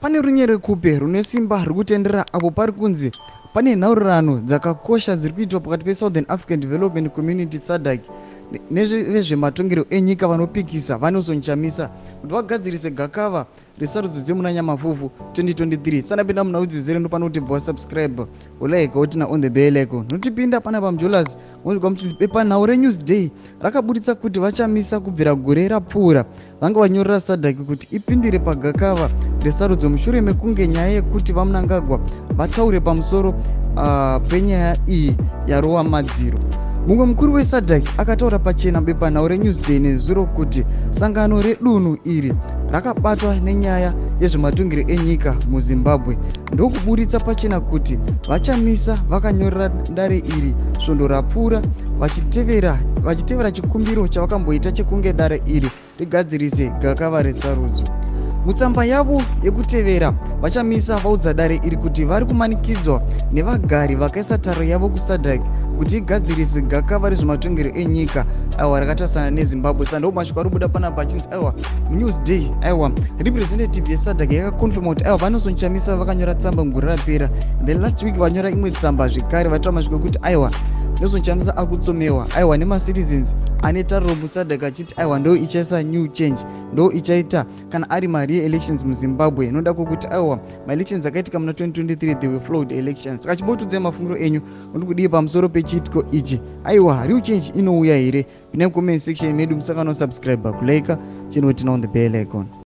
Pane runyerekupe rune simba ruri kutenderera apo pari kunzi pane nhaurirano dzakakosha dziri kuitwa pakati peSouthern African Development Community, SADC, nevezvematongerwo enyika vanopikisa vaNelson Chamisa kuti vagadzirise gakava resarudzo dzemuna Nyamavhuvhu 2023. Sanapinda munhau dzizere, ndopano kuti bva wasubscribe, ulike, woturn on the bell icon. Notipinda pana pamujolas monzwa muchinzi bepanhau reNewsDay rakaburitsa kuti vaChamisa kubvira gore rapfuura vanga vanyorera SADC kuti ipindire pagakava resarudzo mushure mekunge nyaya yekuti vaMnangagwa vataure pamusoro penyaya iyi yarova madziro. Mumwe mukuru weSADC akataura pachena bepanhau reNewsDay nezuro kuti sangano redunhu iri rakabatwa nenyaya yezvematongero enyika muZimbabwe, ndokuburitsa pachena kuti vaChamisa vakanyorera dare iri svondo rapfuura vachitevera chikumbiro chavakamboita chekunge dare iri rigadzirise gakava resarudzo. Mutsamba yavo yekutevera, vaChamisa vaudza dare iri kuti vari kumanikidzwa nevagari vakaisa tariro yavo kuSADC kuti igadzirise gakava rezvematongero enyika, aiwa, rakatarisana neZimbabwe. Saka ndo mashoko ari kubuda panapa achinzi, aiwa, Newsday, aiwa, representative yeSADC yakaconfirma kuti, aiwa, vaNelson Chamisa vakanyora tsamba mugore rapera. Then last week vanyora imwe tsamba zvekare vataura mashoko ekuti, aiwa, Nelson Chamisa akutsomewa, aiwa, nemacitizens ane tariro muSADC, achiti, aiwa, ndo ichaisa new change, ndo ichaita kana ari mari yeelections muZimbabwe, inoda kwokuti, aiwa, maelections akaitika muna 2023, they were flawed elections. Saka chimbotudzai mafungiro enyu muri kudii pamusoro pechiitiko ichi? Aiwa, real change inouya here? Pinai comment section medu, musakanganwa subscribe, kulike, chinoturn on the bell icon.